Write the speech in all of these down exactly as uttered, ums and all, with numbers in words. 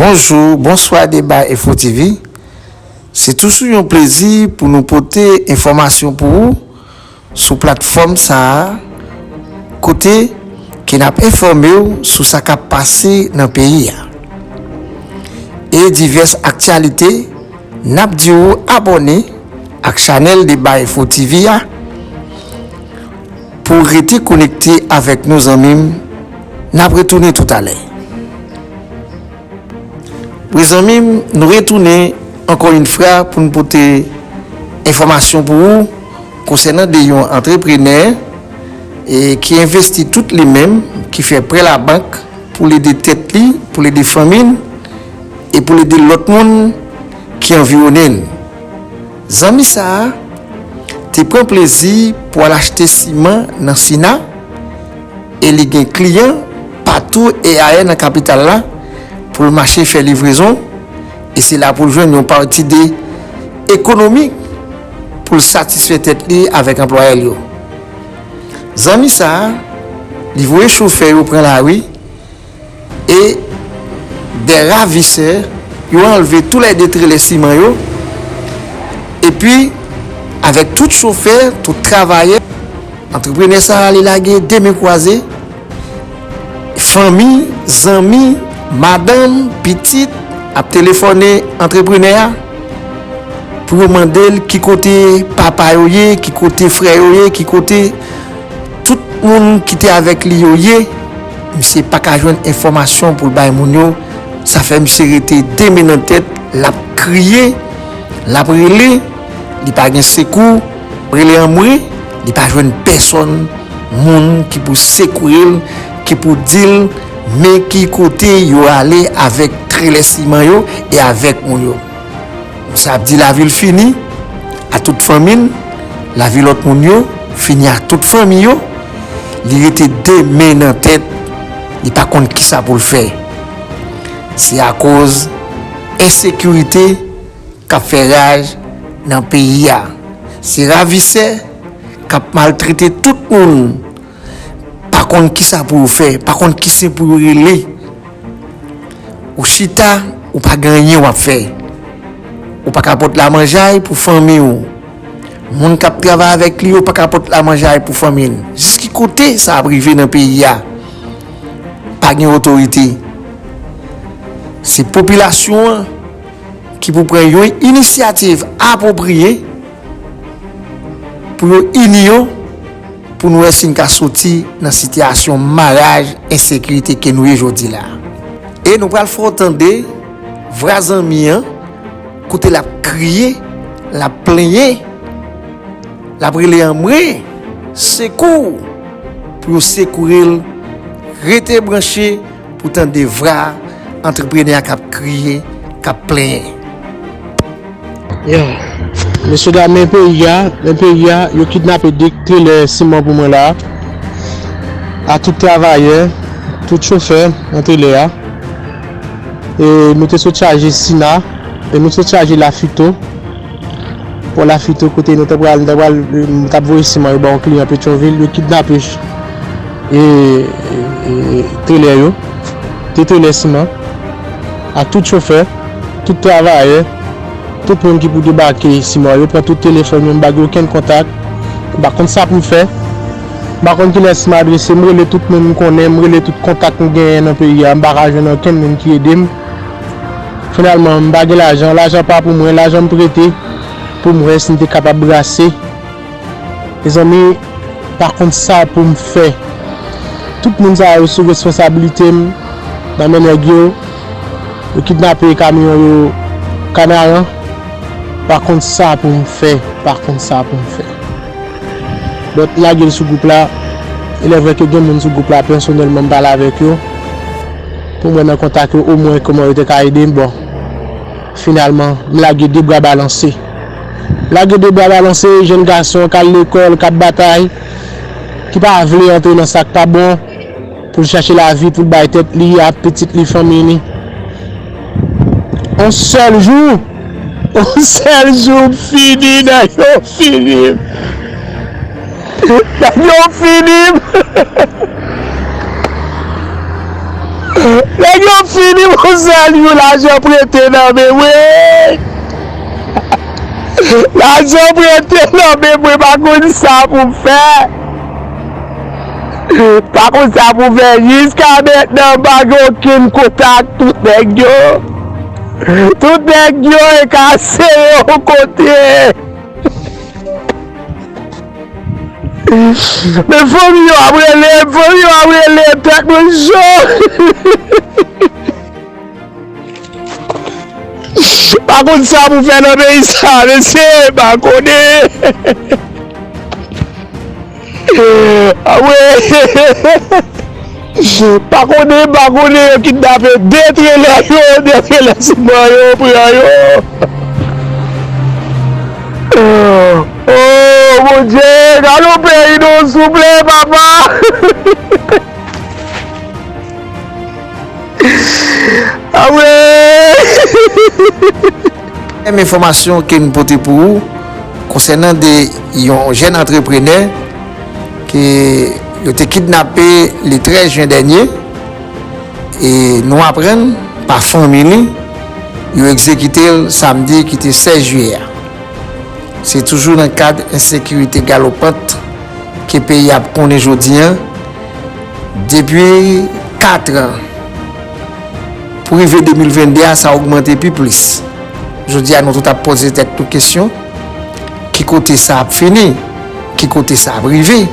Bonjou, bonswa Deba Info T V. Se toujou yon plezi pou nou pote enfòmasyon pou ou sou platfòm sa a, kote ke n ap enfòme w sou sa k ap pase nan peyi a. E divès aktyalite, n ap di w abòne ak chanèl Deba Info T V a pou w rete konekte avèk nou, zanmi m. N ap retounen toutalè. Wi, zanmi m, nou retounen ankò yon fwa pou n pote enfòmasyon pou ou konsènan de yon antreprenè, e, ki envesti tout li menm, ki fè prè labank pou l ede tèt li, pou l ede fanmi l, e pou l ede lòt moun ki anviwonnen l. Zanmi sa a te pran plezi pou al achte siman nan Sina, e li gen kliyan patou e ayè nan kapital la pou l mache fè livrezon, e se la pou l jwenn yon pati de ekonomi pou l satisfè tèt li avèk anplwayè l yo. Zanmi sa a, li voye chofè yo pran lari, e de ravisè, yo anlve toulède trelè siman yo, epi avèk tout chofè, tout travayè, antreprenè sa a, li lage de men kwaze, fanmi, zanmi, madanm, pitit ap telefòne antreprenè a pou yo mande l ki kote papa yo ye, ki kote frè yo ye, ki kote tout moun ki te avèk li yo ye. Misye pa ka jwenn enfòmasyon pou l bay moun yo. Sa fè misye rete de men nan tèt, l ap kriye, l ap rele, li pa gen sekou, rele anmwe, li pa jwenn pèsonn, moun ki pou sekoure l, ki pou di l men ki kote yo ale avèk trelè siman yo e avèk moun yo. Sa ap di lavi l fini a tout fanmi l, lavi lòt moun yo fini a tout fanmi yo. Li rete de men nan tèt, li pa konn kisa pou l fè. Se akoz ensekirite k ap fè raj nan peyi a. Se ravisè k ap maltrete tout moun, pa konn kisa pou yo fè, pa konn kisa pou yo rele. Ou chita, ou pa gen anyen w ap fè. Ou pa ka pot lamanjay pou fanmi w. Moun k ap travay avèk li yo pa ka pot lamanjay pou fanmi l. Jis ki kote sa ap rive nan peyi a? Pa gen otorite. Se popilasyon an ki pou pran yon inisyativ apwopriye pou yo ini yo, pou nou wè si n ka soti nan sitiyasyon maraj ensekirite ke nou ye jodi la. E nou pral fè w tande vwa zanmi an, kote l ap kriye, l ap plenyen, l ap rele anmwe, sekou, pou yo sekoure l. Rete branche pou tande vwa antreprenè a k ap kriye, k ap plenyen. Ya, mesye dam, men peyi a, men peyi a, yo kidnape de trelè siman pou mwen la, a tout travayè, tout chofè nan trelè a. E nou te sot chaje Sina, e nou sot chaje Lafito. Pò Lafito kote nou te pral, nou te pral, nou t ap voye siman yo ba yon kliyan Petyonvil, yo kidnape e, e, e, trelè yo, de trelè siman, ak tout chofè, tout travayè, tout moun ki pou debake siman yo, pran tout telefòn yo, m pa gen okenn kontak, m pa konn sa pou m fè, m pa konn kilès m adrese, m rele tout moun m konnen, m rele tout kontak m genyen nan peyi a, m pa ka jwenn okenn moun ki ede m. Finalman, m pa gen lajan, lajan pa pou mwen, lajan m prete pou m wè si m te kapab brase. Mezanmi, pa konn sa pou m fè. Tout moun sa yo sou responsablite m nan men nèg yo. Yo kidnape kamyon yo Kanaran. Pa konn sa pou m fè, pa konn sa pou m fè. Donk, m lage l sou gwoup la. Il est vrai ke gen moun sou gwoup la, pèsonèlman, m pale avèk yo pou m wè nan kontak yo, omwen, kòman yo te ka ede m. Bon, finalman, m lage de bra balanse. M lage de bra balanse, jèn gason k al lekòl, k ap batay, ki pa vle antre nan sa k pa bon, pou l chache lavi, pou l bay tèt li ak pitit li, fanmi li. On sèl jou, on sèl jou, m fini, nèg yo fini m. Nèg yo fini m. Nèg yo fini pou sèl jou lajan prete nan men mwen. Lajan prete nan men mwen, pa konn sa pou m fè. Pa konn sa pou fè. Jiska mentnan, m pa gen okenn kontak tout nèg yo. Tout nèg yo e kase yo kote. Men fanmi yo ap rele, fanmi yo ap rele, tèt mwen cho. Pa konn sa pou fè nan peyi sa, mesye, pa konnen. Awe. Pa konnen, pa konnen, yo kidnape de trelè yo, de trelè siman yo, pran yo. Oh, Bondye, gade yon peyi nou, souple, papa. Awe. Menm enfòmasyon ke n pote pou ou konsènan de yon jèn antreprenè ke yo te kidnape le trèz jen dènye, e nou aprann pa fanmi li, yo egzekite l samdi ki te sèz jiyè a. Se toujou nan kad ensekirite galopant ke peyi a ap konnen jodi a. Depi kat an, pou rive de mil venn de a, sa ogmante pi plis. Jodi a, nou tout ap poze tèt nou kesyon, ki kote sa ap fini? Ki kote sa ap rive?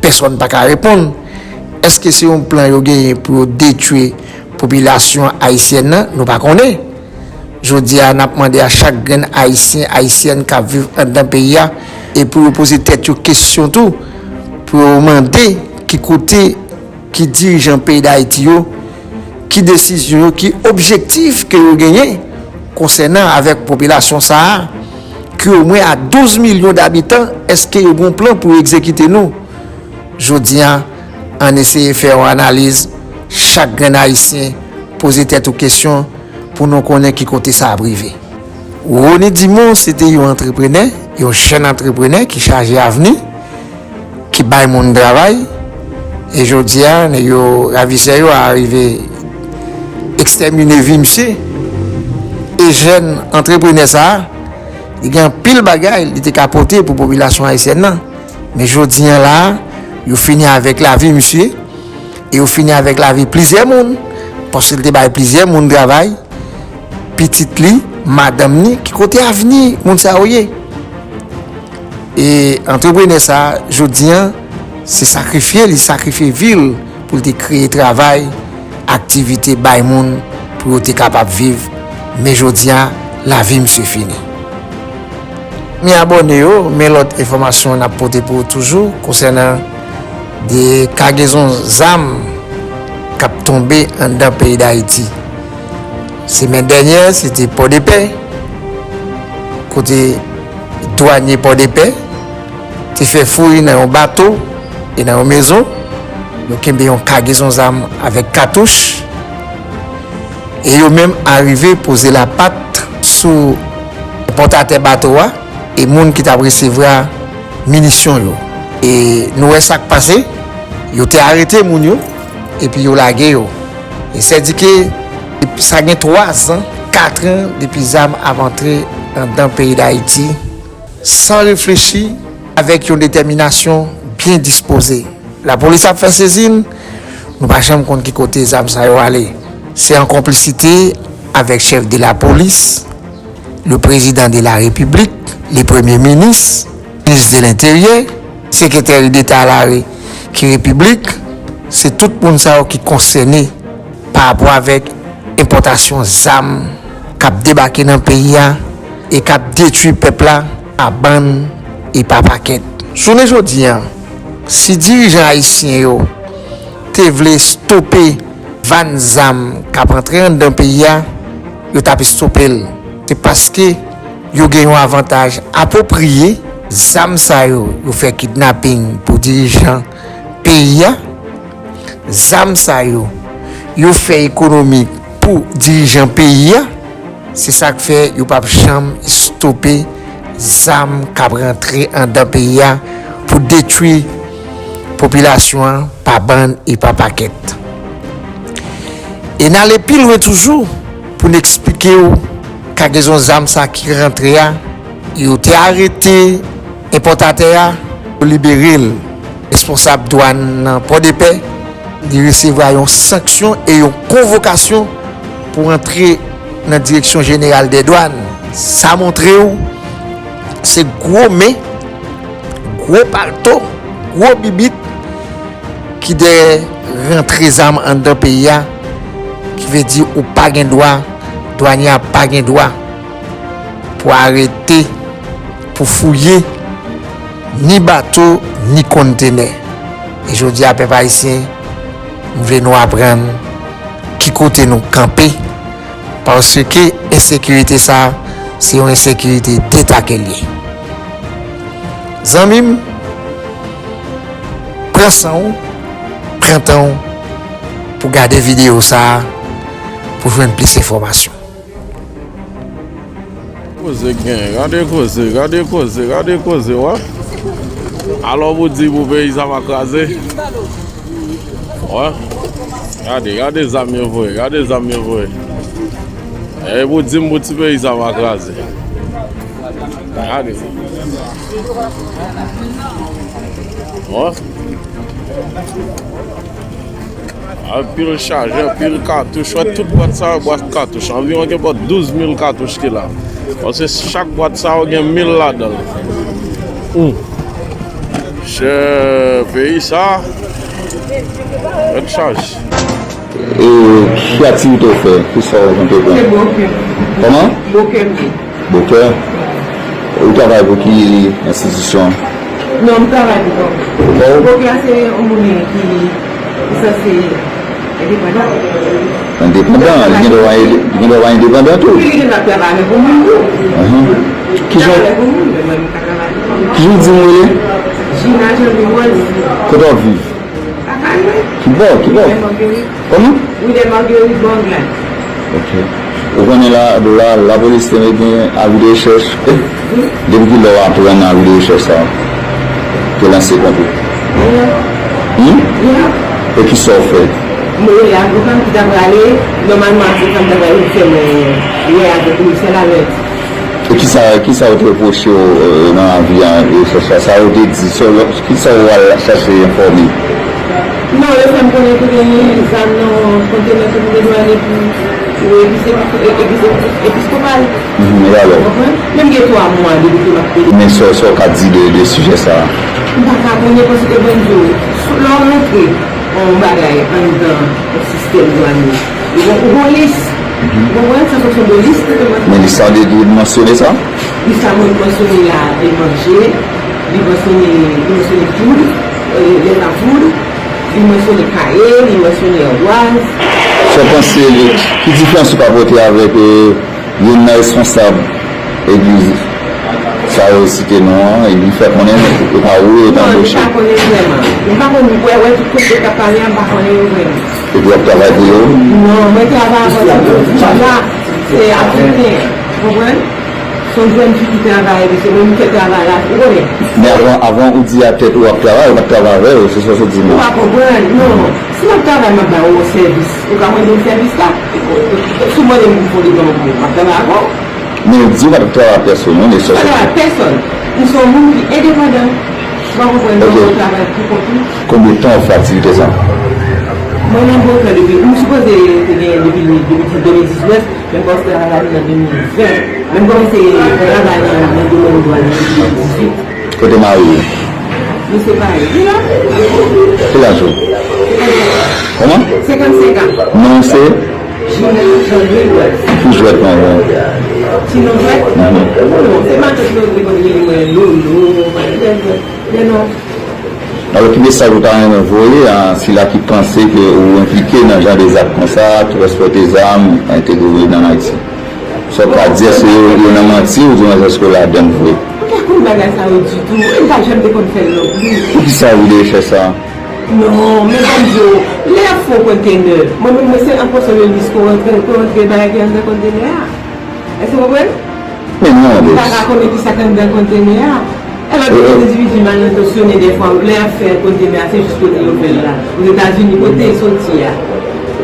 Pèsonn pa ka reponn. Èske se yon plan yo genyen pou yo detwi popilasyon ayisyèn nan? Nou pa konnen. Jodi a, n ap mande a chak grenn Ayisyen, Ayisyèn k ap viv anndan peyi a, e pou yo poze tèt yo kesyon tou, pou yo mande ki kote, ki dirijan peyi Dayiti yo, ki desizyon yo, ki objektif ke yo genyen konsènan avèk popilasyon sa a, ki omwen a douz milyon dabitan, èske yo gen yon plan pou yo egzekite nou? Jodi a, ann eseye fè yon analiz, chak grenn Ayisyen poze tèt ou kesyon pou nou konnen ki kote sa ap rive. Rony Dumont se te yon antreprenè, yon jèn antreprenè ki chaje avni, ki bay moun travay, e jodi a, nèg yo, ravizè yo a rive ekstèmine vi misye. E jèn antreprenè sa a, li gen anpil bagay li te ka pote pou popilasyon ayisyèn nan. Men jodi a la a, yo fini avèk lavi misye, e yo fini avèk lavi plizyè moun, paske l te bay plizyè moun travay, pitit li, madanm ni, ki kote avni moun sa yo ye? E antreprenè sa a, jodi a, se sakrifye li sakrifye vi l pou l te kreye travay, aktivite bay moun pou yo te kapab viv. Men jodi a, lavi misye fini. Mi abòne yo, men lòt enfòmasyon n ap pote pou ou toujou konsènan de kagezon zam k ap tonbe anndan peyi Dayiti. Semèn dènyè, se te Pòdepè, kote dwanye Pòdepè te fè fouy nan yon bato e nan yon mezon. Yo kenbe yon kagezon zam avèk katouch. E yo menm arive poze lapat sou enpòtatè bato a e moun ki t ap resevwa minisyon yo. E nou wè sa k pase, yo te arete moun yo, epi yo lage yo. E sèdike sa gen twa zan, kat an depi zam ap antre anndan peyi Dayiti, san reflechi, avèk yon detèminasyon byen dispoze. Lapolis ap fè sezi n, nou pa janm konn ki kote zam sa yo ale. Se an konplisite avèk chèf de lapolis, le président de la République, le premye minis, minis de lenteryè, sekretè deta la ki repiblik, se tout moun sa yo ki konsène pa rapò avèk enpòtasyon zam k ap debake nan peyi a e k ap detwi pèp la pa bann e pa pakèt. Jounen jodi a, si dirijan ayisyen yo te vle stope van zam k ap antre anndan peyi a, yo t ap estope l. Se paske yo gen yon avantaj apwopriye. Zam sa yo, yo fè kidnaping pou dirijan peyi a. Zam sa yo, yo fè ekonomi pou dirijan peyi a. Se sa k fè yo p ap janm stope zam k ap rantre anndan peyi a pou detwi popilasyon an pa bann e pa pakèt. E n ale pi lwen toujou pou n eksplike w kagezon zam sa ki rantre a, yo te arete enpòtatè a, yo libere l. Responsab dwàn nan Pòdepè, li resevwa yon sanksyon e yon konvokasyon pou antre nan Direksyon Jeneral dè Dwàn. Sa montre w se gwo men, gwo palto, gwo bibit ki dèyè rantre zam anndan peyi a, ki vle di ou pa gen dwa, dwanye a pa gen dwa pou arete, pou fouye ni bato, ni kontenè. E jodi a, pèp ayisyen, m vle nou aprann ki kote nou kanpe, paske ensekirite sa, se yon ensekirite deta ke l ye. Zanmi m, pran san w, pran tan w pou gade videyo sa a, pou jwenn plis enfòmasyon. Koze gen, gade koze, gade koze, gade koze, wè. Alò pou di pou peyi sa va kraze. Wè. Gade, gade zam yo voye, gade zam yo voye. E pou di m pou ti peyi sa va kraze. Gade. Wè. Anpil chajè, anpil katouch. Wè, tout bwat sa yo, bwat katouch. Anviwon gen bò douz mil katouch ki la. Paske chak bwat sa yo gen mil ladan l. Hum. Chè, peyi sa, bèl chaj. E ki aktivite w fè? Ki sa w konte pran? Se bokè. Kòman? Bokè m ye. Bokè? Ou travay pou ki enstitisyon? Non, m travay pou kò m. Pou kò w? Bokè a se yon moun ki, ki sanse endepandan. Endepandan? Li gen dwa pa ende-, li gen dwa pa endepandan tou? Wi, li gen dwa travay avèk yon moun tou. Ahan. Kijan, travay avèk yon moun, men mwen, m pa travay avèk yon moun. Kijan w di m rele? Gina Jean Louis Rose. Kote w ap viv? Lakay mwen. Ki bò? Ki bò? Rue des Marguerites. Kòman? Rue des Marguerites, bò Anglad. Ok. Ou konnen la, la, lapolis te mete avi de rechèch. Wi. Depi ki lè w aprann avi de rechèch sa a te lanse kont ou? Yè. Hum? Yè. E ki sa w fè? Mwen rele avoka m ki ta prale, nòmalman avoka m ta prale fè mwen wè avèk komisè la lè. E kisa, kisa yo te repwoche w, euh, nan avi a, e sa, sa, sa yo te di, sa yo, kisa w al chache enfòme? Non, yo fè m konnen kote gen zam nan kontenè ke m te dwanye pou, pou eglise, eglise episkopal. Mhm, e alò? Ou konprann? Men m gen twa mwa depi ke m ap pede. Men sa, sa w ka di de, de sijè sa a? M pa ka konnen paske ban m di w, lè w rantre yon bagay anndan yon sistèm dwanye, ou gon, ou gon lis. Mhm. Ou konprann? Sa se yon lis ke te mansyone. Men lis sa w te mansyone sa? Lis sa mwen mansyone la, te manje, li mansyone, li mansyone poud, euh, lèt a poud, li mansyone kaye, li mansyone anbwaz. Sa w panse, ki diferans ou ka pote avèk, euh, youn nan responsab egliz sa yo site non an, e li fè konnen e pa ou yo t anboche. Non, m pa konnen vrèman. M pa konn wè, wè tout kote k ap pale a, m pa konnen yo vrèman. Epi w ap travay pou yo? Non, mwen travay avè yon jèn fi la, se Afriken, ou konprann? Se yon jèn fi ki travay, epi se mwen ki fè travay la, ou konnen. Men avan, avan ou di a tèt ou w ap travay, ou pa t travay avè yo, se sa w sot di m la. Ou pa konprann, non. Si m ap travay, m ap ba ou yon sèvis. Ou ka mande m sèvis la. Si w mande m pou fè yon devan pou mwen, m ap travay avè w. Men ou di ou pa t ap travay ak pèsonn, non, men se... M pa travay ak pèsonn. M se yon moun ki endepandan. Ou pa konprann, donk mwen travay pou kont mwen. Konbyen tan w fè aktivite sa? Mwen nan Bokè depi, m sipoze te genyen depi, depi de mil diznèf, men m kòmanse travay la nan de mil ven. Men m kòmanse travay nan, nan domèn dwàn nan depi de mil dizuit. Kote mari w? Nou separe. Li la. Ki laj ou? Kòman? Senkannsenk an. Non w se? Jina Jean Louis West. Ki jwèt non w? Ti non jwèt? Mhm. Non, se matant mwen ki konn rele mwen Lolo, matant mwen. Men non. Alò, ki mesaj ou ta renmen voye a sila ki panse ke ou enplike nan jan de zak konsa, transpòte zam, entegre nan Ayiti? Sa w ka di, èske yo, yo nan manti oubyen èske yo ladann vre? M pa konn bagay sa yo ditou. Mwen pa janm te konn fè l non plis. Poukisa ou vle fè sa? Non, men ban m di w, lè y ap fè yon kontenè, mwen menm, mwen se an pòsyon de lis pou rantre, pou rantre bagay ki anndan kontenè a. Èske w konprann? Men non, men. M pa ka konnen kisa k anndan kontenè a. Alò, gen de endividi mal entansyone, dèfwa, lè y ap fè kontenè a, se jis kote yo fè l la. Ozetazini, kote l soti a.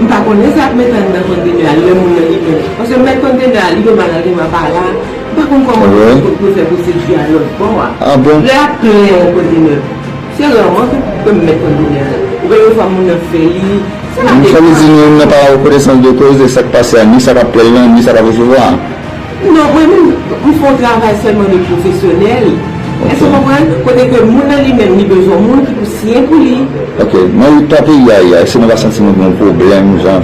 M pa konnen sa ap mete anndan kontenè a lè moun nan li menm. Paske mèt kontenè a, li gen malantreman pa la. M pa konn kòman pou, pou, pou fè pwosedi a lòt bò a. Ah bon? Lè ap plen yon kontenè, se rèman ke, ke m mèt kontenè a. Ou gen yon fwa moun nan fè li. Se pa... M fè li di nou, nou nan pa rekonesans de koze sa k pase a, ni sa k ap plen l lan, ni sa k ap resevwa a. Non, mwen menm, m fè yon travay sèlman de pwofesyonèl. Èske w konprann? Kote ke moun nan li menm, li bezwen moun ki pou siyen pou li. Ok, nan lit pa peyi a ye a, èske nou pa santi nou gen yon pwoblèm, jan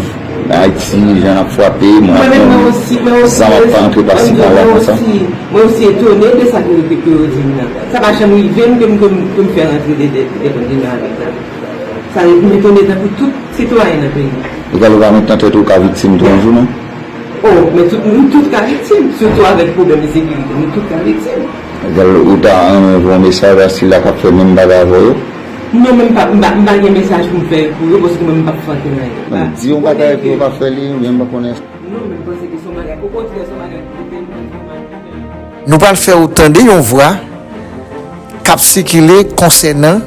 Ayiti, jan n ap frape, moun ap mouri, zam ap antre pasi pala konsa? Mwen osi etone de sa ke, ke, ke yo di m nan. Sa pa janm rive m ke m, ke m, ke m fè rantre de, de, de kontinyan avèk sa. Sa m etone tankou tout sitwayen nan peyi. Egal ou pa met nan tèt ou ka viktim tou yon jou, non? Oh, men tout, nou tout ka viktim, sitou avèk pwoblèm ensekirite, nou tout ka viktim. Egal ou ta renmen voye yon mesaj a sila k ap fè menm bagay avè yo? Non, men m pa, m pa, m pa gen mesaj pou m fè pou yo, paske mwen m p ap fè ankenn anyen. Di yon bagay pou yo pa fè li, oubyen m pa konnen. Non, men m panse ke se yon bagay, okontrè, se yon bagay ki te... Nou pral fè w tande yon vwa k ap sikile konsènan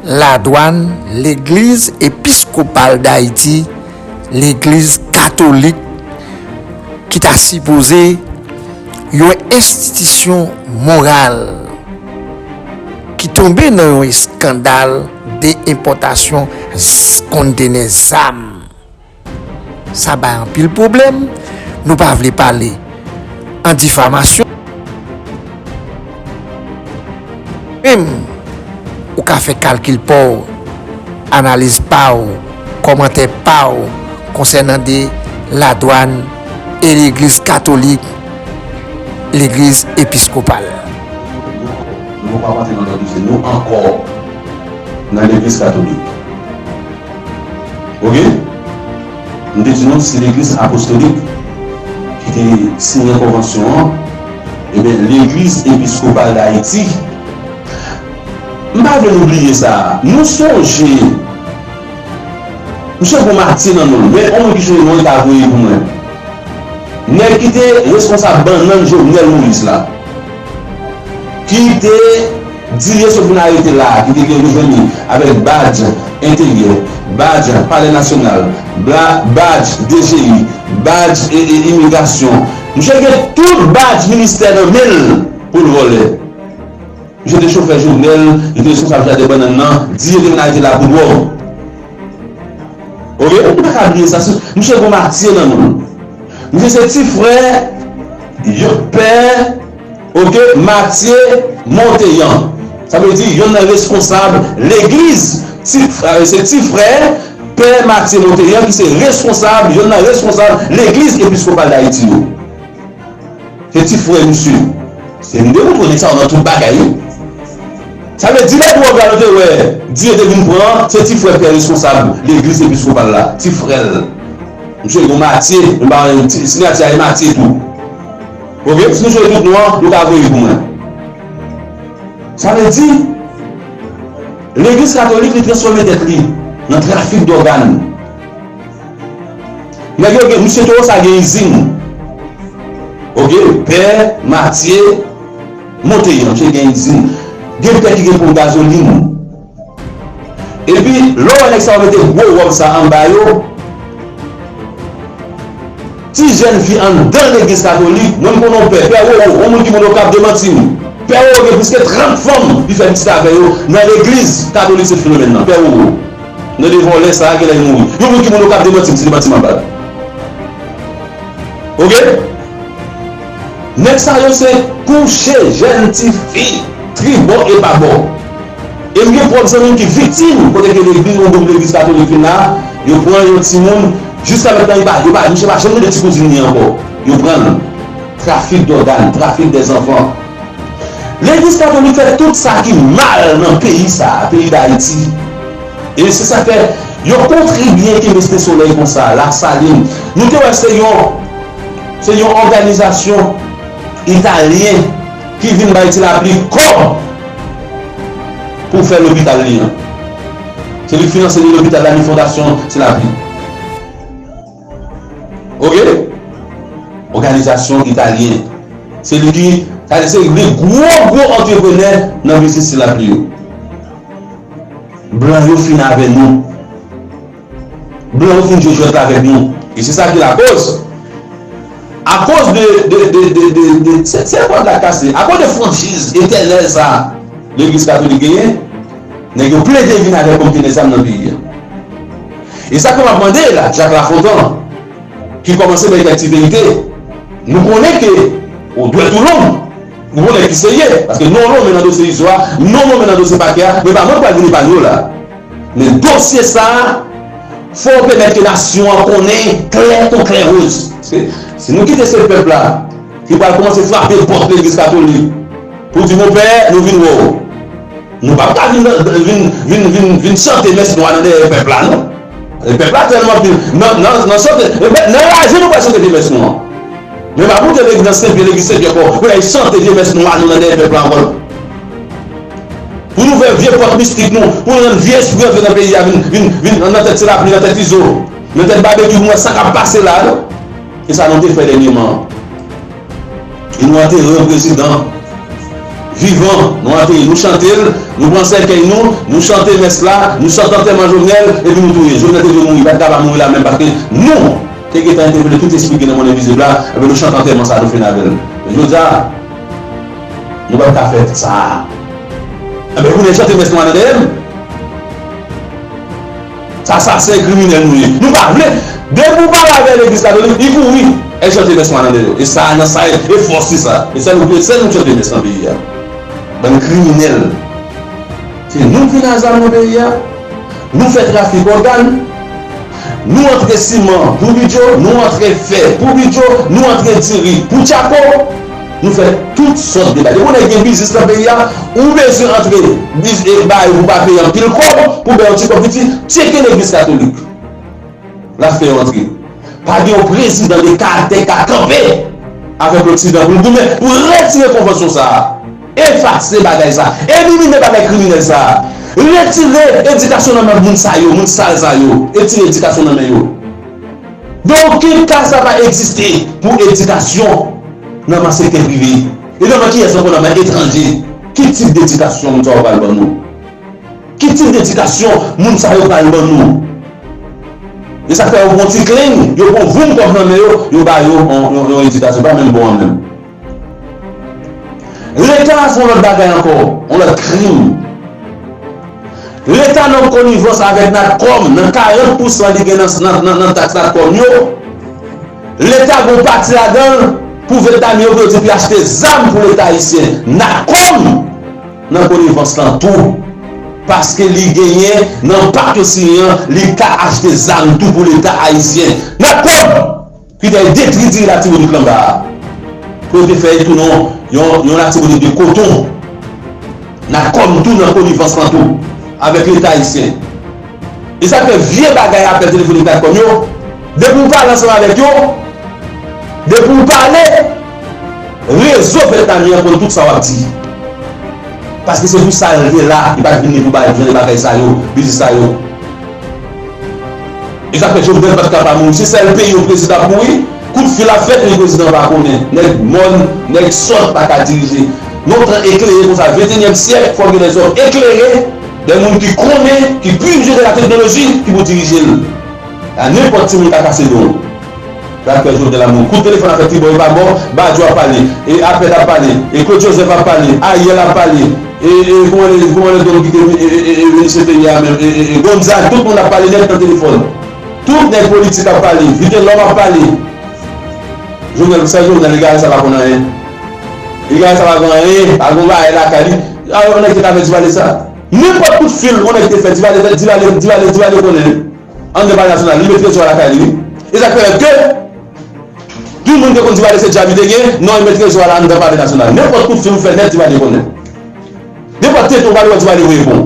ladwàn Legliz Episkopal Dayiti, Legliz Katolik, ki ta sipoze yon enstitisyon moral, ki tonbe nan yon eskandal de enpòtasyon z-, kontenè zam. Sa bay anpil pwoblèm. Nou pa vle pale an difamasyon. Menm, ou ka fè kalkil pa w, analiz pa w, kòmantè pa w konsènan de ladwàn e legliz katolik, legliz episkopal. Nou pa antre nan lòt dosye nou ankò nan legliz katolik. Ok? M te di nou, se Legliz Apostolik ki te siyen konvansyon an. Ebyen, Legliz Episkopal Dayiti, m pa vle nou bliye sa. Nou sonje, misye gon Matye nan non l, men yon moun ki sonje non l ka voye pou mwen. Nèg ki te responsab bannann Jovenel Moïse la, ki te di yo sot vin arete la, ki te gen reveni avèk badj enteryè, badj palè nasyonal, bla-, badj D G I, badj e, e, imigrasyon. Misye gen tout badj ministè nan men l pou l vòlè. Misye te chofè Jovenel, li te responsab jaden bannann nan, di yo te vin arete la pou dwòg. Ok? Nou pa ka bliye sa. Misye gon Matye nan non l. Misye se ti frè, yo, pè, ok, Matye Monteyan. Sa vle di, yonn nan responsab legliz. Ti, se ti frè pè Matye Monteyan ki se responsab, yonn nan responsab legliz episkopal Dayiti yo. Se ti frè misye. Se m demontre nèg sa yo nan tout bagay, wi. Sa vle di lè dwòg la nou te wè, di yo te vin pran, se ti frè pè responsab legliz episkopal la, ti frè l. Misye gon Matye, m pa, ti, sinyati a e Matye tou. Ok, si nou jwenn tout non an, nou ka voye pou mwen. Sa vle di, legliz katolik li transfòme tèt li nan trafik dògàn. Nèg yo gen, misye Toro sa gen izin. Ok, pè Matye Monteyan, misye gen izin. Gen pè ki gen ponp gazolin. Epi, lè w wè nèg sa yo mete gwo wòb sa anba yo, ti jèn fi anndan legliz katolik, mwen m konnen yon pè, pè Roro, yon moun ki moun yo k ap demanti m. Pè Roro gen plis ke trant fanm li fè pitit avè yo nan legliz katolik Sent Filomèn nan, pè Roro. Nan de vòlè sa a, genlè li mouri. Yon moun ki moun yo k ap demanti m, se demanti m ap bay. Ok? Nèg sa yo se kouche jèn tifi, tribò e pabò. E m gen pwòp zanmi m ki viktim, kote ke legliz, yon gwoup legliz katolik vin la, yo pran yon timoun, jiska mentnan, li pa, yo pa, misye pa janm tande ti kouzin li ankò. Yo pran l. Trafik dògàn, trafik dè zanfan. Legliz katolik fè tout sa ki mal nan peyi sa a, peyi Dayiti. E se sa k fè yo kontribye kenbe Site Solèy konsa, Lasalin. Nou te wè se yon, se yon òganizasyon italyen ki vin bay Ti Lapli kòb pou fè lopital li an. Se li k finanse ni lopital la, ni fondasyon Ti Lapli. Ok? Òganizasyon italyen. Se li ki, sa se li gwo, gwo antreprenè nan biznis Ti Lapli yo. Blan yo fin avè nou. blan yo fin jwe jwèt la avèk nou. E se sa ki lakoz. Akoz de, de, de, de, de, de, se, se kòd la kase. Akoz de franchiz etènèl sa, legliz katolik genyen, nèg yo plede vin avèk kòm tenè zam nan peyi a. E sa ke m ap mande la, Jak Lafontan, ki kòmanse bay kèk ti verite, nou konnen ke ou dwèt ou long, ou konnen ki serye, paske non lonmen nan dosye Izo a, non lonmen nan dosye pakè a, men pa mwen k pral vin epaye w la. Men dosye sa a, fò w pèmèt ke nasyon an konnen klè kon klè woz. Paske si nou kite se pèp la ki pral kòmanse frape pòt legliz katolik pou di, monpè, nou vin wè w. Nou p ap ka vin, vin, vin, vin, vin chante mès nwa nan dèyè pèp la, non. E pèp la tèlman pil. Nan, nan, nan chante, e pèp, nan raje nou pral chante vye mès nwa. Men pa pou te legliz nan Senpyè, legliz Senpyè ankò, pou y al chante vye mès nwa nou nan dèyè pèp la ankò. Pou nou fè vye pòt mistik nou, pou nou rann vye espri antre nan peyi a, vin, vin, vin nan tèt Ti Lapli, nan tèt Izo, nan tèt Babekyou, pou nou wè sa k ap pase la, non. E sa nou te fè dènyèman. E nou antere yon prezidan vivan, nou antere, nou chante l, nou pran sèkèy nou, nou chante mès la, nou chante antèman Jovenel, epi nou touye. Jovenel te dwe mouri, pa t ka pa mouri la menm, paske nou te gentan entèpele tout espri ki gen nan mond envizib la, epi nou chante antèman sa, nou fini avè l. Men jodi a, nou p ap ka fè sa a. Enben, kounye a chante mès nou an nan dèyè m. Sa, sa se kriminèl nou ye. Nou pa vle. Depi w pale avè legliz katolik, li kouri. Al chante mès mwa nan dèyè. E sa, nan sa, e fòs li sa. E sèl nou, sèl nou chante mès nan peyi a. Bann kriminèl. Se nou ki nan zam nan peyi a. Nou fè trafik ògàn. Nou antre siman pou Bidjo, nou antre fè pou Bidjo, nou antre diri pou Tchako. Nou fè tout sòt de bagay. Depi w nèg gen biznis nan peyi a, ou bezwen antre biz-, e, bay ou pa peye anpil kòb, pou bay yon ti kòb piti, tcheke legliz katolik. L ap fè yo antre. Pa gen yon prezidan de karaktè k ka kanpe avèk loksidan pou l goumen, pou retire konvansyon sa a. Efase bagay sa. Elimine bagay kriminèl sa. Retire edikasyon nan men moun sa yo, moun sal sa yo. Retire edikasyon nan men yo. Nan okenn ka sa pa egziste pou edikasyon nan men sektè prive. E nan men kiyès ankò? Nan men etranje. Ki tip dedikasyon moun sa yo pral ban nou? Ki tip dedikasyon moun sa yo pral ban nou? E sa fè yo pran ti kling, yo pran voum kòb nan men yo, yo ba yo yon, yon, yon edikasyon pa menm bon an menm. Leta a se yon lòt bagay ankò, yon lòt krim. Leta nan konivans avèk Natcom, nan karant pousan li gen nan, nan, nan, nan taks Natcom yo, Leta gen yon pati ladan l pou Vyetnamyen yo pou yo di pou y achte zam pou Leta ayisyen. Natcom nan konivans lan tou. Paske li genyen nan pak yo siyen an, li ka achte zam tou pou Leta ayisyen. Natcom! Ki te detwi diri Latibonit lan ba a. Pou yo te fè l tounen yon, yon Latibonit de koton. Natcom tou nan konivans lan tou avèk Leta ayisyen. E sa k fè vye bagay apèl telefonik Natcom yo, depi w pale ansanm avèk yo, depi w pale, rezo Vyetnamyen an konn tout sa w ap di. Paske se pou sa l te la, li pa t vini pou bay jan de bagay sa yo, biznis sa yo. E sa fè Jovenel pa t ka pa mouri. Se sèl peyi yon prezidan ap mouri, kout fil ap fèt, men prezidan pa konnen. Nèg mòn, nèg sòt pa ka dirije. Nan yon tan eklere konsa, ventenyèm syèk, fòk gen dèzòm eklere, dè moun ki konnen, ki pwije de la teknoloji, ki pou dirije l. A nenpòt timoun ka kase do w. Sa k fè Jovenel ap mouri. Kout telefòn ap fèt tribò e pabò, Badio ap pale, e Apèd ap pale, e Claude Joseph ap pale, Ariel ap pale, e, e, kòman le, kòman le dòm ki te, e, e, e, e, minisye peyi a menm, e, e, e, Gonzague, tout moun ap pale nèt nan telefòn. Tout nèg politik ap pale, Vitelhomme ap pale. Jovenel, sa Jovenel, egare sa pa konn anyen. Egare sa pa konn anyen, pa konn bagay lakay li. A, yon nèg te ka fè Divalye sa. Nenpòt kout fil yon nèg te fè, Divalye, Divalye, Divalye, Divalye konnen. Anndan Palè Nasyonal, li met trezò a lakay li, wi. E sa k fè ke tout moun te konn Divalye se djab li te gen, non, li met trezò a la anndan Palè Nasyonal. Nenpòt kout fil ou fè nèt, Divalye konnen. Nenpòt tete ou pale wè Divalye voye pon.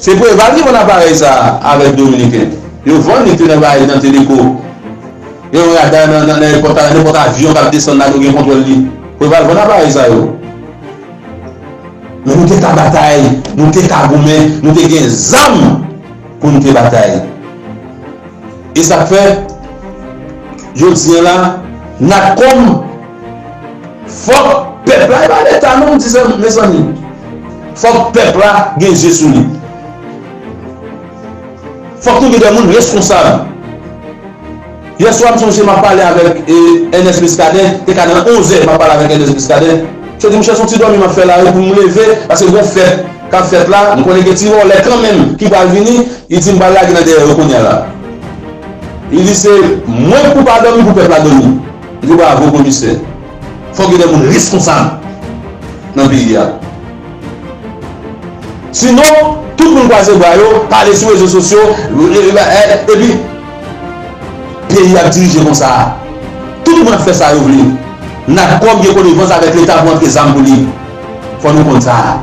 Se Preval ki vann aparèy sa a avèk Dominiken. Yo vann li te nan bagay nan Teleco. Gen yon rada nan, nan, nan nenpòt, nenpòt avyon k ap desann la, nou gen kontwòl li. Preval vann aparèy sa yo. Men nou te ka batay, nou te ka goumen, nou te gen zam pou nou te batay. E sa k fè, jodi a la, Natcom, fòk pèp la, e pa Leta non, m di sa, mezanmi. Fòk pèp la gen je sou li. Fòk nou gen de moun reskonsab. Yè swa, m sonje m ap pale avèk, e, Ernest Muscadin, te ka nan onz è, m ap pale avèk Ernest Muscadin. Misye di, monchè, se yon ti dòmi m ap fè la, e pou m leve, paske gon fèt k ap fèt la, m konnen gen ti vòlè kanmenm ki pral vini, li di m pral lage nan dèyè yo kounye a la. Li di, se mwen k pou pa dòmi, pou pèp la dòmi. Li di, bravo, komisè. Fòk gen de moun reskonsab nan peyi a. Sinon, tout moun kwaze bra yo, pale sou rezo sosyo, e, e, e, epi peyi ap dirije konsa. Tout moun ap fè sa yo vle. Natcom gen konivans avèk Leta pou antre zam pou li. Fò nou konn sa.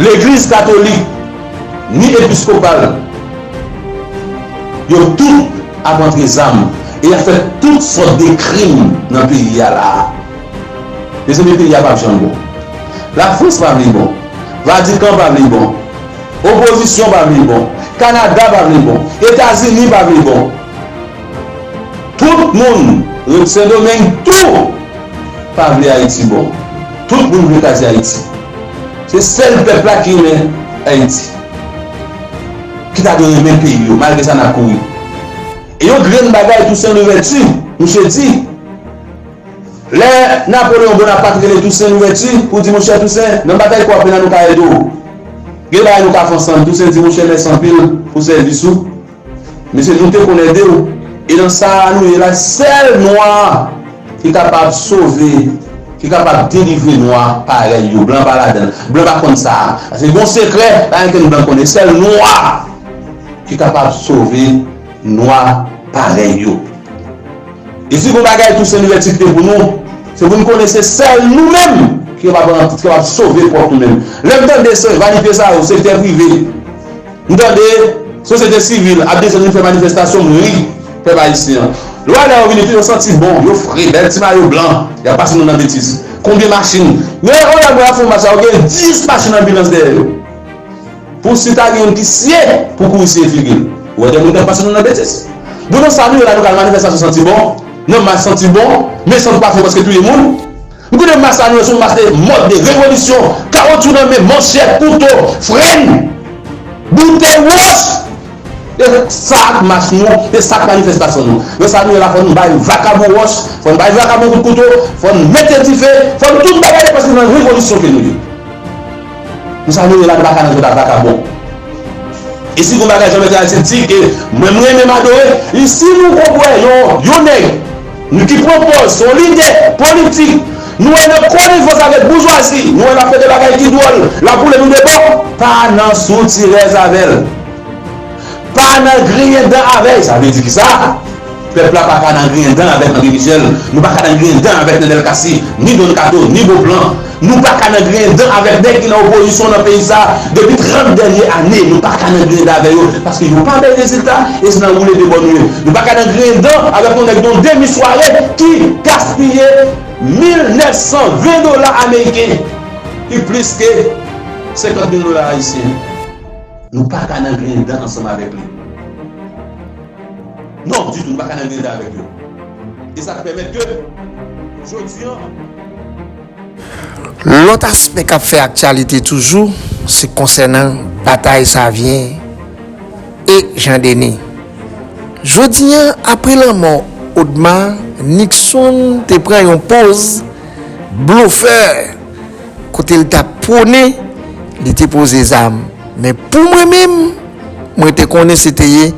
Legliz katolik, ni episkopal, yo tout ap antre zam e y ap fè tout sòt de krim nan peyi a la a. Mezanmi, peyi a p ap janm bon. Lafrans pa vle bon. Vatikan pa vle bon. Opozisyon pa vle bon. Kanada pa vle bon. Etazini pa vle bon. Tout moun, Sendomeng tou, pa vle Ayiti bon. Tout moun vle kraze Ayiti. Se sèl pèp la ki renmen Ayiti. Ki ta dwe renmen peyi yo, malgre sa n ap kouri. E yon grenn bagay, Tousen Louvèti, misye di, lè Napoleyon Bonapat rele Tousen Louvèti pou di, monchè Tousen, nan batay Kwapena nou ka ede w. Gen bagay nou ka fè ansanm. Tousen di, monchè, mèsi anpil pou sèvis ou. Mesye, nou te konn ede w. E nan sa a nou ye la, sèl nwa ki kapab sove, ki kapab delivre nwa parèy yo. Blan pa ladan l. Blan pa konn sa a. Paske gon sekrè, pa gen kenn blan konnen. Sèl nwa ki kapab sove nwa parèy yo. E si gon bagay Tousen Louvèti kite pou nou, se pou n konnen se sèl nou menm ki kapab, ki kapab sove pwòp nou menm. Lè m tande se vanite sa yo, sektè prive, m tande sosyete sivil ap desann vin fè manifestasyon, m ri, pèp ayisyen an. Lè w wè lè yo vini tou, yo santi bon, yo fre, bèl ti mayo blan, y ap pase nou nan betiz. Konbyen machin? Men yon lè mwen ap fè yon mach la, yo gen dis machin anbilans dèyè yo. Pou si ta gen youn ki siye, pou kouri siye figi l. Ou wè de moun k ap pase nou nan betiz. Bon, nan sa nou ye la, nou ka al manifestasyon santi bon, nan mach santi bon, men sant pa fè paske touye moun. M konnen mach sa nou ye, se yon mach de mòd, de revolisyon, kawotchou nan men, manchèt, kouto, frenn, boutèy, wòch. E sa k mach nou, e sa k manifestasyon nou. Nan sa nou ye la, fò nou bay vakabon wòch, fò nou bay vakabon kout kouto, fò nou mete dife, fò nou tout bagay paske se nan revolisyon ke nou ye. Nou sa nou ye la, nou pa ka nan jwèt a vakabon. E si gon bagay Jean Bertrand Aristide di ke mwen m renmen m adore, e si nou konprann yon, yon nèg nou ki pran pòz se yon lidè politik, nou wè nan konivans avèk boujwazi, nou wè l ap fè de bagay ki dwòl, l ap boule nou de bò, pa nan soutirèz avè l. Pa nan griyen dan avè l. Sa vle di kisa? Pèp la pa ka nan griyen dan avèk André Michel, nou pa ka nan griyen dan avèk Nenel Cassy, ni Don Kato, ni Beauplan. Nou pa ka nan griyen dan avèk nèg ki nan opozisyon nan peyi sa a depi trant dènye ane. Nou pa ka nan griyen dan avè yo, paske yo pa bay rezilta, e se nan woule de bò nou ye. Nou pa ka nan griyen dan avèk yon nèg nan yon demi sware ki gaspiye mil nèf san ven dola ameriken, ki plis ke senkant mil dola ayisyen. Nou pa ka nan griyen dan ansanm avèk li. Non, ditou, nou pa ka nan griyen dan avèk yo. E sa k pèmèt ke jodi an. Lòt aspè k ap fè aktyalite toujou, se konsènan batay Savyen e Jan Deni. Jodi an, apre lanmò Odma, Nixon te pran yon poz blofè kote l t ap pwone li te poze zam. Men pou mwen menm, mwen te konnen se te ye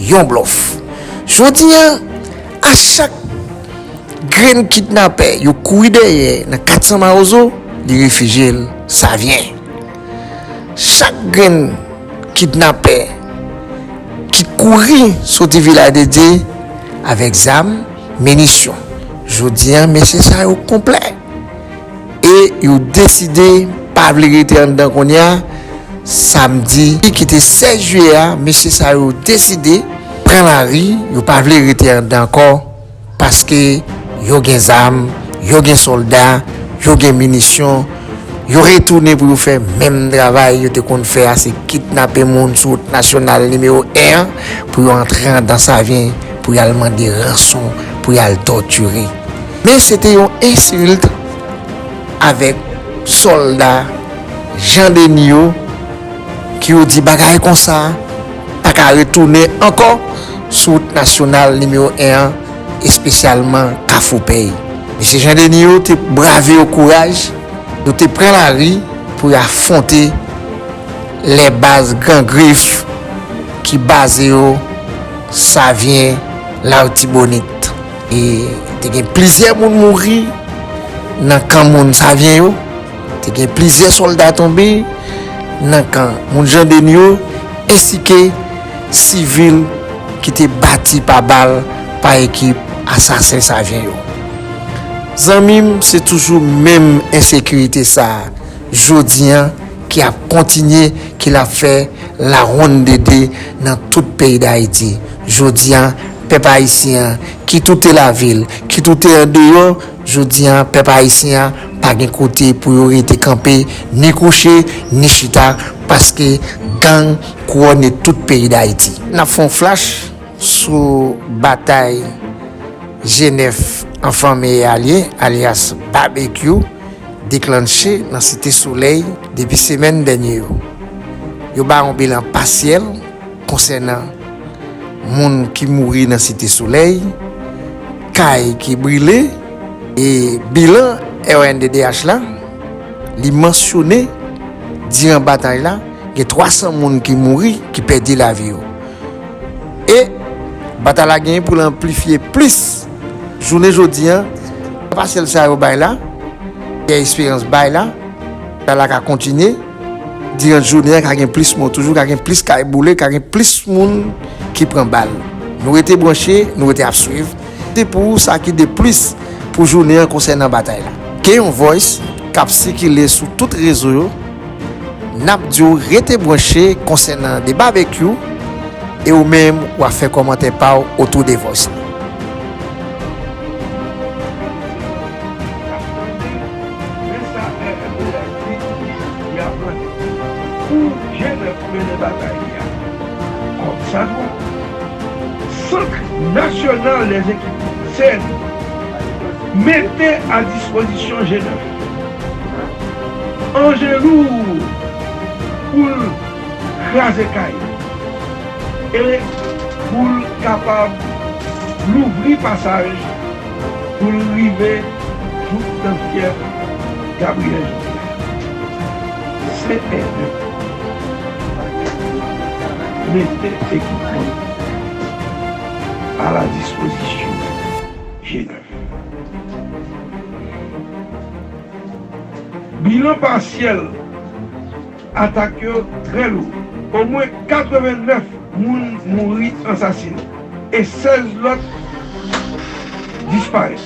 yon blòf. Jodi an, a chak grenn kidnapè yo kouri dèyè nan kat san Mawozo, li refijye l Savyen. Chak grenn kidnapè ki kouri soti Vilaj de Dye avèk zam, minisyon. Jodi an, mesye sa yo konplè. E yo deside pa vle rete anndan kounye a. Samdi ki te sèz jiyè a, mesye sa yo deside pran lari, yo pa vle rete anndan ankò, paske yo gen zam, yo gen sòlda, yo gen minisyon, yo retounen pou yo fè menm travay yo te konn fè a, se kidnape moun sou wout nasyonal nimewo en an, pou yo antre anndan Savyen, pou y al mande ranson, pou y al tòtire. Men se te yon ensilt avèk sòlda Jan Deni yo ki yo di bagay konsa pa ka retounen ankò sou wout nasyonal nimewo en an, espesyalman Kafou Pèy. Mesye Jan Deni yo te brave yo kouraj, yo te pran lari pou yo afwonte lè baz Gran Grif ki baze yo Savyen, Latibonit. E te gen plizyè moun mouri nan kan moun Savyen yo. Te gen plizyè sòlda tonbe nan kan moun Jan Deni yo, ensi ke sivil ki te bati pa bal pa ekip asasen Savyen yo. Zanmi m, se toujou menm ensekirite sa a, jodi a, ki ap kontinye, ki l ap fè lawonndede nan tout peyi Dayiti. Jodi a, pèp ayisyen an, kit ou te lavil, kit ou te andeyò, jodi a, pèp ayisyen an pa gen kote pou yo rete kanpe, ni kouche, ni chita, paske gang kouwòne tout peyi Dayiti. N ap fè yon flash sou batay G nèf an fanmi e alye, alyas Babekyou, deklanche nan Site Solèy depi semèn dènye yo. Yo bay yon bilan pasyèl konsènan moun ki mouri nan Site Solèy, kay ki brile, e bilan R N D D H la, li mansyone, diran batay la, gen twa san moun ki mouri, ki pèdi lavi yo. E batay la genyen pou l anplifye plis. Jounen jodi a, pasyèl sa yo bay la, Pierre Espérance bay la, batay la ka kontinye. Diran jounen an, ka gen plis mò toujou, ka gen plis kay boule, ka gen plis moun ki pran bal. Nou rete branche, nou rete ap swiv. Se pou sa ki de plis pou jounen an konsènan batay la. Gen yon voice k ap sikile sou tout rezo yo. N ap di w rete branche konsènan de Babekyou, e ou menm w ap fè kòmantè pa w otou de voice la. Men sa R N D D H di, y ap rele pou G nèf mennen batay li a kòmsadwa. Centre National des Équipements, C N E, mete a dispozisyon G nèf Angelou pou l kraze kay e pou l kapab louvri pasaj pou l rive jouk nan fyèf Gabriel Jean-Pierre. C N E mete ekipman a la dispozisyon G nèf. Bilan pasyèl atak yo trè lou. Omwen katrevennnèf moun mouri ansasinen e sèz lòt disparèt.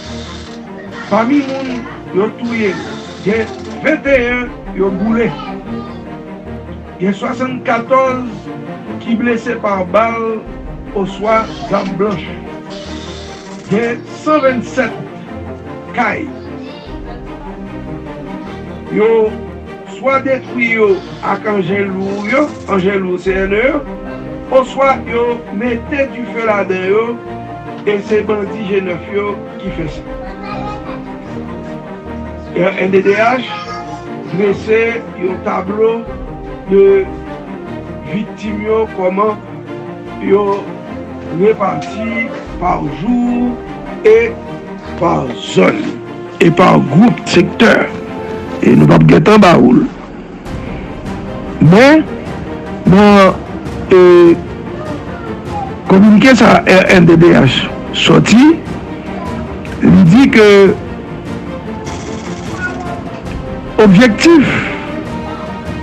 Pami moun yo touye yo, gen venteyen yo boule. Gen swasannkatòz ki blese pa bal oswa zam blanch. Gen san vennsèt kay. Yo swa detwi yo ak anjen lou yo, anjen lou C N E yo, oswa yo mete dife ladan yo, e se bandi G nèf yo ki fè sa. R N D D H drese yon tablo de viktim yo, kòman yo repati pa jou e pa zòn e pa gwoup, sektè. E nou p ap gentan ba ou l. Men, nan, e, kominike sa R N D D H sòti, li di ke objektif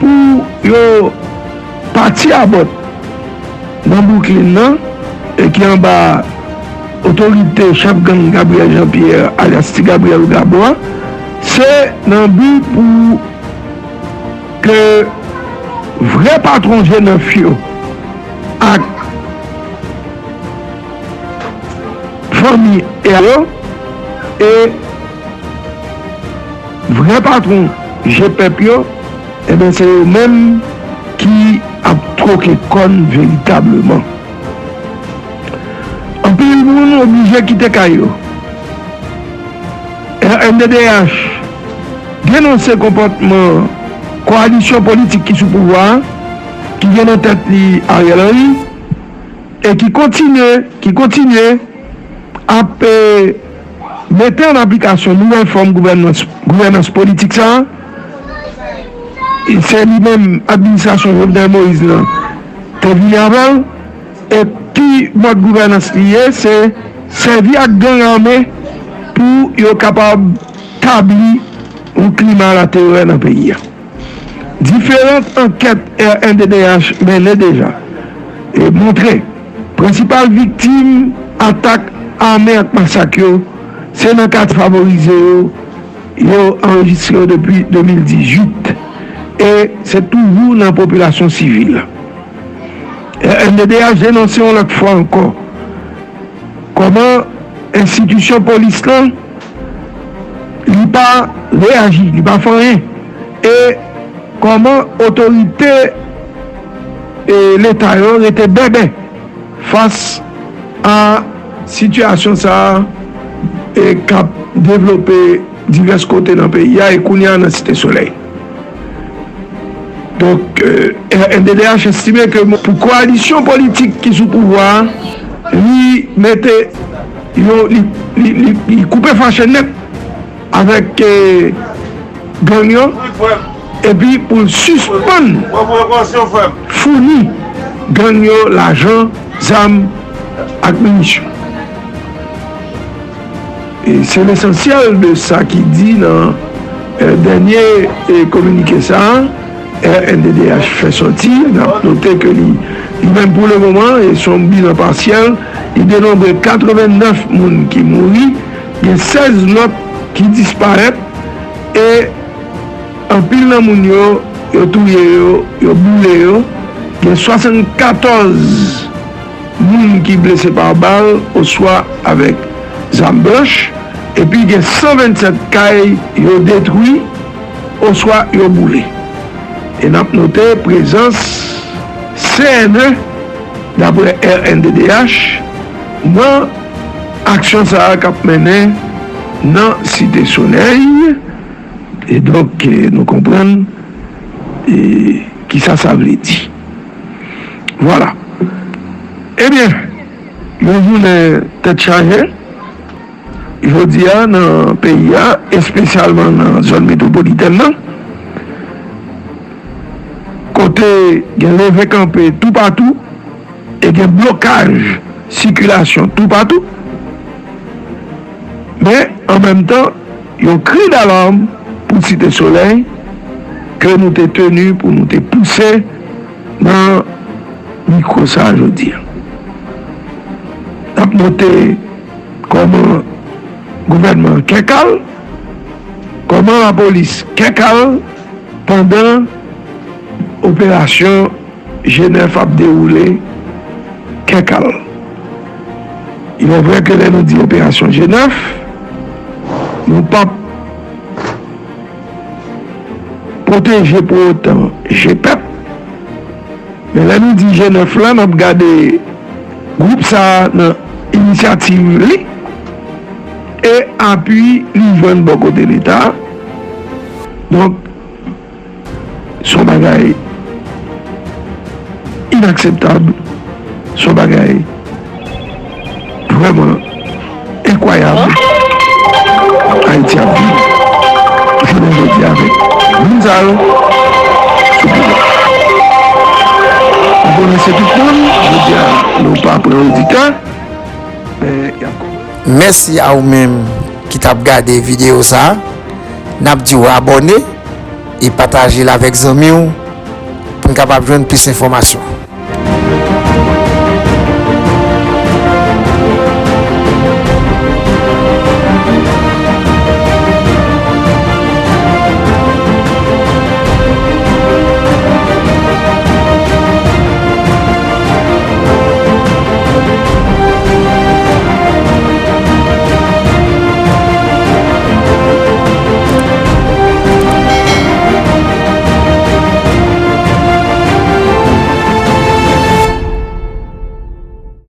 pou yo pati abòt nan Brooklyn nan, e ki anba otorite chèf gang Gabriel Jean-Pierre, alyas Ti Gabriel Gabo a, se nan bi pou ke vrè patwon G nèf yo ak fanmi e yo, e vrè patwon G pèp yo, enben, se yo menm ki ap twoke kòn veritableman. Anpil moun oblije kite kay yo. R N D D H denonse konpòtman kowalisyon politik ki sou pouvwa a, ki gen nan tèt li Ariel Henry, e ki kontinye, ki kontinye ap, e, mete an aplikasyon nouvèl fòm gouvènans, gouvènans politik sa a, se li menm administrasyon Jovenel Moïse lan te vini avè l, e ki mòd gouvènans li ye, se sèvi ak gang ame pou yo kapab tabli yon klima laterè nan peyi a. Diferan ankèt R N D D H mennen deja e montre prensipal viktim atak ame ak masak yo se nan katye favorize yo, yo anrejistre yo depi de mil dizuit, e se toujou nan popilasyon sivil. R N D D H denonse yon lòt fwa ankò kòman enstitisyon polis lan li pa reyaji, li pa fè anyen, e kòman otorite, e, Leta yo rete bèbè fas a sitiyasyon sa a, e, k ap devlope divès kote nan peyi a, e kounye a nan Site Solèy. Donk, e, R N D D H estime ke pou koalisyon politik ki sou pouvwa a, li mete yo, li, li, li, li koupe fache nèt avèk, e, gang yo, epi pou l sispann founi gang yo lajan, zam ak minisyon. E se lesansyèl de sa ki di nan, e, dènye, e, kominike sa a, R N D D H fè sòti. N ap note ke li, li menm pou le moman, e se yon bilan pasyèl, li denonbre katrevennnèf moun ki mouri, gen sèz lòt ki disparèt, e anpil nan moun yo, yo touye yo, yo boule yo, gen swasannkatòz moun ki blese pa bal oswa avèk zam blanch, epi gen san vennsèt kay yo detwi oswa yo boule. E n ap note prezans C N E, daprè R N D D H, nan aksyon sa a k ap mennen nan Site Solèy. E donk, e, nou konprann, e, kisa sa vle di. Vwala. Ebyen, yon jounen tèt chaje jodi a nan peyi a, espesyalman nan zòn metwopolitèn nan, kote gen leve kanpe toupatou e gen blokaj sikilasyon toupatou. Men, an menm tan, yon kri dalam pou Site Solèy ke nou te teni pou nou te pouse nan mikwo sa a jodi a. N ap note kòman gouvènman an kèkal, kòman lapolis kèkal pandan operasyon G nèf ap dewoule kèkal. Il est vrai ke lè nou di operasyon G nèf, nou p ap pwoteje pou otan G pèp, men lè nou di G nèf la, n ap gade gwoup sa a nan inisyativ li e apui li jwenn bò kote Leta. Donk, se yon bagay inakseptab, se yon bagay vrèman enkwayab. Ayiti ap viv jounen jodi a avèk moun sa yo sou pouvwa. M remèsye tout moun, jodi a nou pa pran oditè, men y ap. Mèsi a ou menm ki t ap gade videyo sa a. N ap di w abòne e pataje l avèk zanmi w pou n kapab jwenn plis enfòmasyon.